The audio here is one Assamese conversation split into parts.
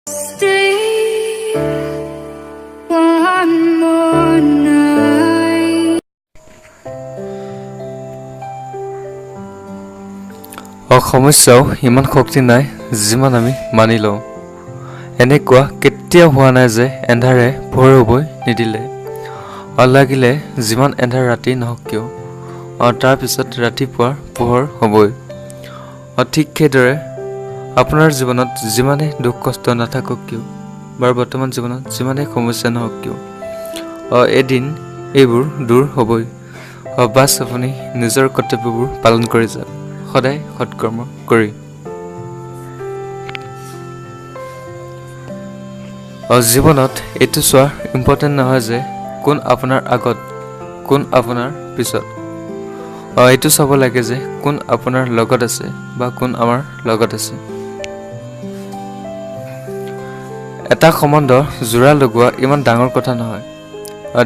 Stay one more night. সমস্যাও ইমান শক্তি নাই যিমান আমি মানি লওঁ। এনেকুৱা কেতিয়াও হোৱা নাই যে এন্ধাৰে পোহৰ হ'বই নিদিলে। লাগিলে যিমান এন্ধাৰ ৰাতি নহওক কিয়, তাৰপিছত ৰাতিপুৱাৰ পোহৰ হ'বই। ঠিক সেইদৰে আপোনাৰ জীৱনত যিমানেই দুখ কষ্ট নাথাকক কিয় বা বৰ্তমান জীৱনত যিমানেই সমস্যা নহওক কিয়, এদিন এইবোৰ দূৰ হ'বই। বাছ আপুনি নিজৰ কৰ্তব্যবোৰ পালন কৰি যাওক, সদায় সৎকৰ্ম কৰি। জীৱনত এইটো চোৱা ইম্পৰ্টেণ্ট নহয় যে কোন আপোনাৰ আগত, কোন আপোনাৰ পিছত। এইটো চাব লাগে যে কোন আপোনাৰ লগত আছে বা কোন আমাৰ লগত আছে। এটা সম্বন্ধ জোৰা লগোৱা ইমান ডাঙৰ কথা নহয়,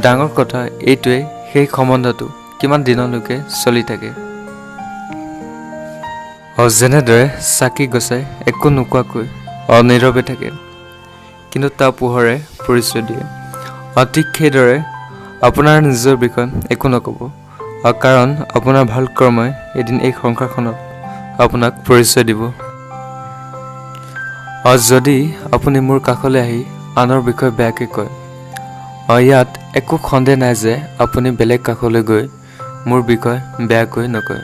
ডাঙৰ কথা এইটোৱেই সেই সম্বন্ধটো কিমান দিনলৈকে চলি থাকে। যেনেদৰে চাকি গছে একো নোকোৱাকৈ নীৰৱে থাকে, কিন্তু তাৰ পোহৰে পৰিচয় দিয়ে। ঠিক সেইদৰে আপোনাৰ নিজৰ বিষয়ে একো নক'ব, কাৰণ আপোনাৰ ভাল কৰ্মই এদিন এই সংসাৰখনত আপোনাক পৰিচয় দিব। যদি আপুনি মোৰ কাষলৈ আহি আনৰ বিষয়ে বেয়াকৈ কয়, ইয়াত একো সন্দেহ নাই যে আপুনি বেলেগ কাষলৈ গৈ মোৰ বিষয়ে বেয়াকৈ নকয়।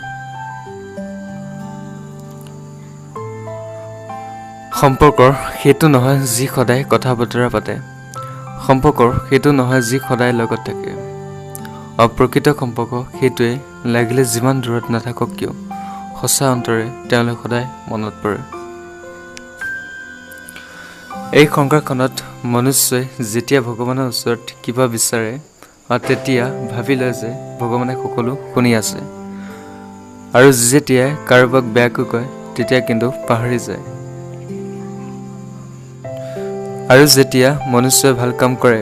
সম্পৰ্কৰ সেইটো নহয় যি সদায় কথা বতৰা পাতে, সম্পৰ্কৰ সেইটো নহয় যি সদায় লগত থাকে। প্ৰকৃত সম্পৰ্ক সেইটোৱে, লাগিলে যিমান দূৰত নাথাকক কিয়, সঁচা অন্তৰে তেওঁলোক সদায় মনত পৰে। এই সংসাৰখনত মনুষ্যই যেতিয়া ভগৱানৰ ওচৰত কিবা বিচাৰে, তেতিয়া ভাবি লয় যে ভগৱানে সকলো শুনি আছে, আৰু যেতিয়াই কাৰোবাক বেয়াকৈ কয় তেতিয়া কিন্তু পাহৰি যায়। আৰু যেতিয়া মনুষ্যই ভাল কাম কৰে,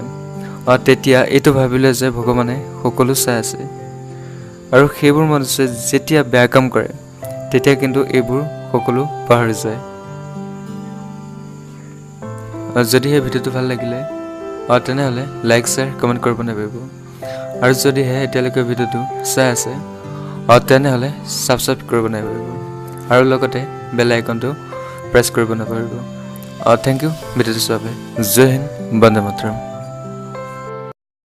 তেতিয়া এইটো ভাবি লয় যে ভগৱানে সকলো চাই আছে, আৰু সেইবোৰ মনুষ্যই যেতিয়া বেয়া কাম কৰে তেতিয়া কিন্তু এইবোৰ সকলো পাহৰি যায়। যদিহে ভিডিঅ'টো ভাল লাগিলে তেনেহ'লে লাইক, শ্বেয়াৰ, কমেণ্ট কৰিব নাপাহৰিব। আৰু যদিহে এতিয়ালৈকে ভিডিঅ'টো চাই আছে তেনেহ'লে ছাবস্ক্ৰাইব কৰিব নাপাহৰিব, আৰু লগতে বেল আইকনটো প্ৰেছ কৰিব নাপাহৰিব। Thank U ভিডিঅ'টো চোৱাৰ বাবে। জয় হিন্দ, বন্দে মাতৰম।